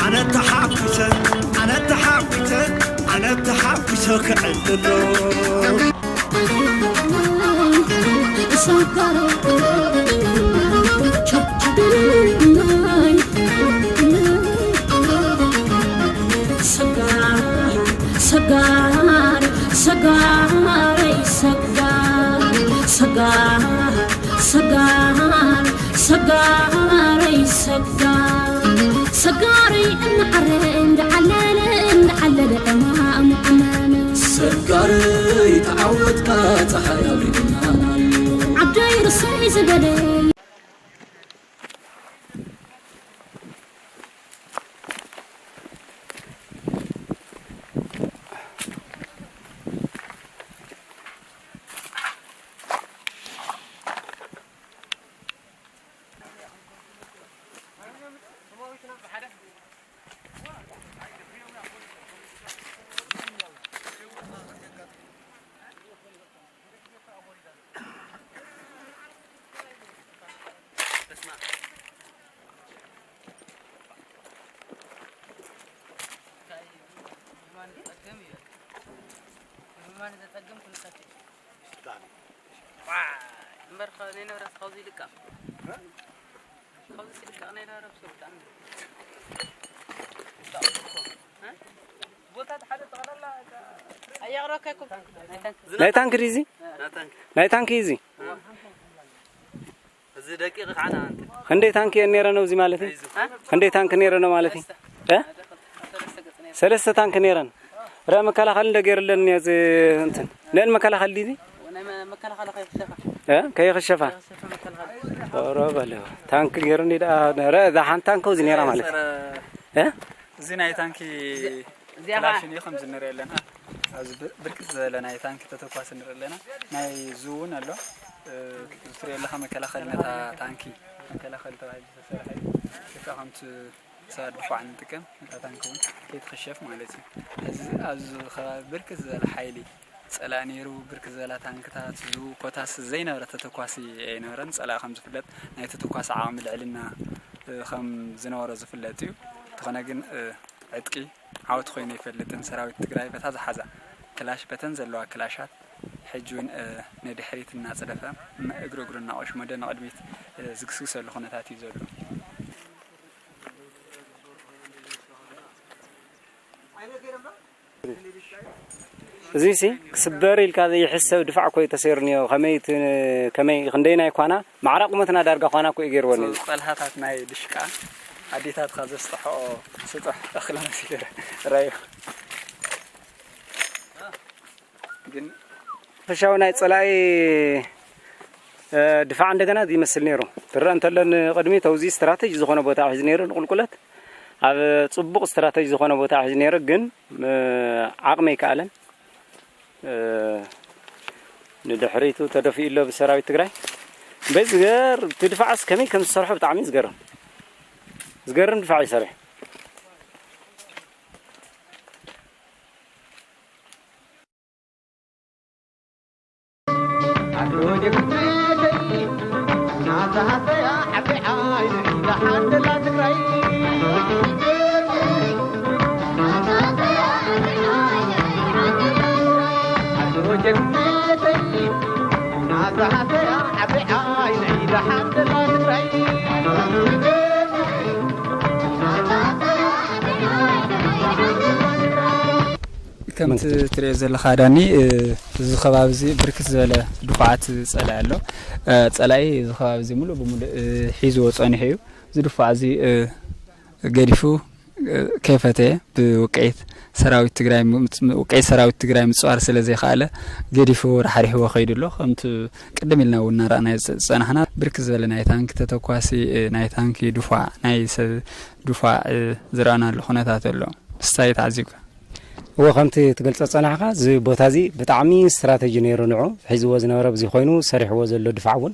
ኣነ ተሓጒሰ፣ ኣነ ተሓጒሰ፣ ኣነ ተሓጒሰ ክዕልሎ። ሰጋር፣ ሰጋር፣ ሰጋረይ ሰጋር፣ ሰጋር፣ ሰጋር፣ ሰጋረይ ሰጋር፣ ሰጋረይ እናዓረ እንዳዓለለ እንዳዓለለ ዕማሙ ዓመመ። ሰጋረይ ተዓወትካ ጸሓይ ኣብሪሁና ኣሎ። ዓደይ ርሰይ ዝገደይ። እምበር ከ ናይ ነብራስ ካብዚ ይልቀቕ። ካብዚ ይልቀቕ ናይ ነብራ ብሰብ ብጣዕሚ ይልቀቕ እኮ። እ? ቦታ ሓደ ጠቕላላ ኣየቕረብካይኩም። ናይ ታንክ። ናይ ታንክ ድዩ እዚ? ናይ ታንክ። ናይ ታንክ እዩ እዚ። እዚ ደቂቕ ከዓ ንኣንተ። ክንደይ ታንክ እየን ነይረን ኣብዚ ማለት እዩ? እ? ክንደይ ታንክ ነይረን ማለት እዩ? እ? ሰለስተ ታንክ ነይረን። ረ መከላኸሊ እንደ ገይርለን እዚ እንትን። ነን መከላኸሊ ድዩ እዚ? ናይ መ-፣ መከላኸሊ ከይክሸፋ። እ? ከይክሸፋ። ከይክሸፋ መከላኸሊ። ኦሮ በለው። ታንክ ገይሩ እንዲ ደኣ፣ ረ፣ እዛ ሓንቲ ታንክ ኣብዚ ነይራ ማለት እዩ። ጸረ እ? እዚ ናይ ታንኪ እዚኣ ክላሽን እዩ ከምዚ ንርኢ ኣለና። ኣብዚ ብ-፣ ብርክት ዝበለ ናይ ታንኪ ተተኳሲ ንርኢ ኣለና። ናይ ዙ እውን ኣሎ። እ፣ እዚ ትሪኦ ኣለኻ መከላኸሊ ነታ ታንኪ መከላኸሊ ተባሂሉ ዝተሰርሐ እዩ። ልክዕ ከምቲ ሰባት ድፋዕ ንጥቀም፣ ነታ ታንኪ እውን ከይትኽሸፍ ማለት እዩ። እዚ ኣብዚ ከባቢ ብርክት ዝበለ ሓይሊ ጸላኢ ነይሩ፣ ብርክት ዝበላ ታንክታት፣ ዙ ኮታስ ዘይነበረ ተተኳሲ ኣይነበረን። ጸላኢ ከም ዝፍለጥ ናይ ተተኳሲ ዓቕሚ ልዕልና፣ እ፣ ከም ዝነበሮ ዝፍለጥ እዩ። እንተኾነ ግን፣ እ፣ ዕጥቂ ዓወት ኮይኑ ኣይፈልጥን። ሰራዊት ትግራይ በታ ዝሓዛ ክላሽ፣ በተን ዘለዋ ክላሻት ሕጂ እውን፣ እ፣ ንድሕሪት እናጸደፈ፣ እግሪ እግሩ እናቖሽመደ ንቕድሚት፣ እ፣ ዝግስግሰሉ ኩነታት እዩ ዘሎ። እዚሲ ክስበር ኢልካ ዘይሕሰብ ድፋዕ እኮ እዩ ተሰይሩ እኒኦ። ከመይ ት-፣ ከመይ ክንደይናይ ኳና ማዕረ ቁመትና ዳርጋ ኳና እኮ እዩ ገይርዎ ነይሩ። ጸልሃታት ናይ ድሽቃ ኣዴታትካ ዘስጥሕኦ ስጡሕ እኽሊ መሲሉ ራዩ። ግን ሓፈሻዊ ናይ ጸላኢ፣ እ፣ ድፋዕ እንደገና እዚ ይመስል ነይሩ። ትረአ እንተሎ ንቕድሚት ኣብዚ ስትራተጂ ዝኾነ ቦታ ሒዙ ነይሩ፣ ንቁልቁለት ኣብ ጽቡቕ ስትራተጂ ዝኾነ ቦታ ሒዙ ነይሩ፣ ግን፣ እ፣ ዓቕሚ ኣይከኣለን። እ፣ ንድሕሪቱ ተደፊኡ ኣሎ ብሰራዊት ትግራይ። እምበይ ዝገር-፣ እቲ ድፋዕስ ከመይ ከም ዝሰርሖ ብጣዕሚ እዩ ዝገርም። ዝገርም ድፋዕ እዩ ሰሪሑ። ከምቲ ትሪኦ ዘለኻ ዳኒ፣ እ፣ እዚ ከባቢ እዚ ብርክት ዝበለ ድፉዓት ጸላኢ ኣሎ። እ፣ ጸላኢ እዚ ከባቢ እዚ ሙሉእ ብሙሉእ፣ እ፣ ሒዝዎ ጸኒሑ እዩ። እዚ ድፋዕ እዚ፣ እ፣ ገዲፉ፣ እ፣ ከይፈተየ ብውቅዒት ሰራዊት ትግራይ ም-፣ ም-፣ ውቅዒት ሰራዊት ትግራይ ምጽዋር ስለ ዘይከኣለ ገዲፉ ራሕሪሕዎ ከይዱ ኣሎ። ከምቲ ቅድም ኢልና እውን እናረኣናዮ ዝጸ-፣ ዝጸናሕና ብርክት ዝበለ ናይ ታንኪ ተተኳሲ፣ እ፣ ናይ ታንኪ ድፋዕ፣ ናይ ሰብ ድፋዕ፣ እ፣ ዝረኣናሉ ኩነታት ኣሎ። ንስታይ ተዓዚብካ? እወ፣ ከምቲ ትገልጾ ዝጸናሕካ፣ እዚ ቦታ እዚ ብጣዕሚ ስትራተጂ ነይሩ። ንዑ ሒዝዎ ዝነበረ፣ እዚ ኮይኑ ሰሪሕዎ ዘሎ ድፋዕ እውን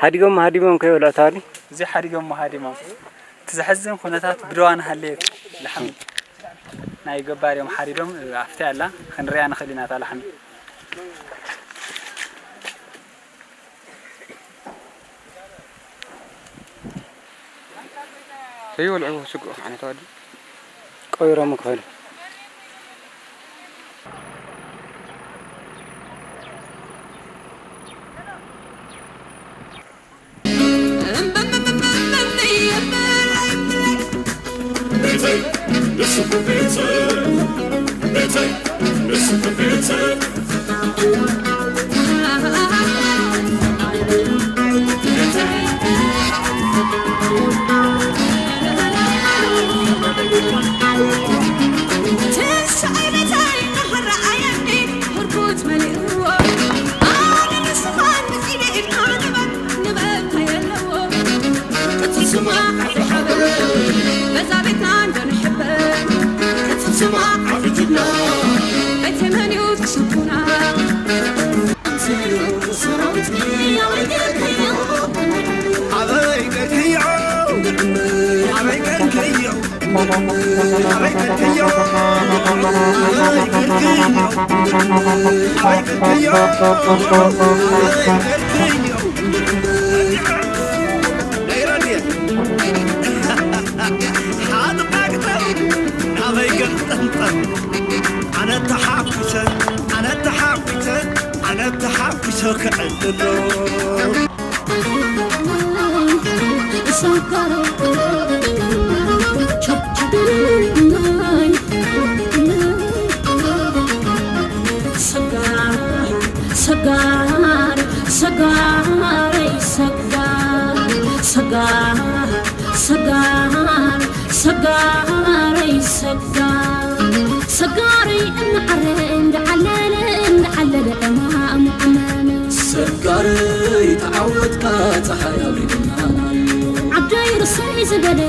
ሓዲጎም ሃዲሞም ከይበሉ ኣታዋሊ። እዚ ሓዲጎም ሃዲሞም። እቲ ዘሕዝን ኩነታት ብደዋ ንሃለየ ላሕሚ ናይ ገባር እዮም ሓዲዶም። ኣብቲ ኣላ ክንሪኣ ንኽእል ኢና እታ ላሕሚ። ከይበልዕዎ ስግኡ ዓይነት ኣዋዲ ቀይሮም ክኸዱ። ኣበይ ገጠምጠም ኣነ ተሓጒሰ ኣነ ተሓጒሰ ኣነ ተሓጒሰ ክዕልሎ ሰጋር ሰጋረይ ሰጋር ሰጋር ሰጋር ሰጋረይ ሰጋር ሰጋረይ እናዓረ እንዳዓለለ እንዳዓለለ እማሙ ዓመመ ሰጋረይ ተዓወትካ ፀሓይ ኣብሪድና ዓደይ ርሰይ ዝበለ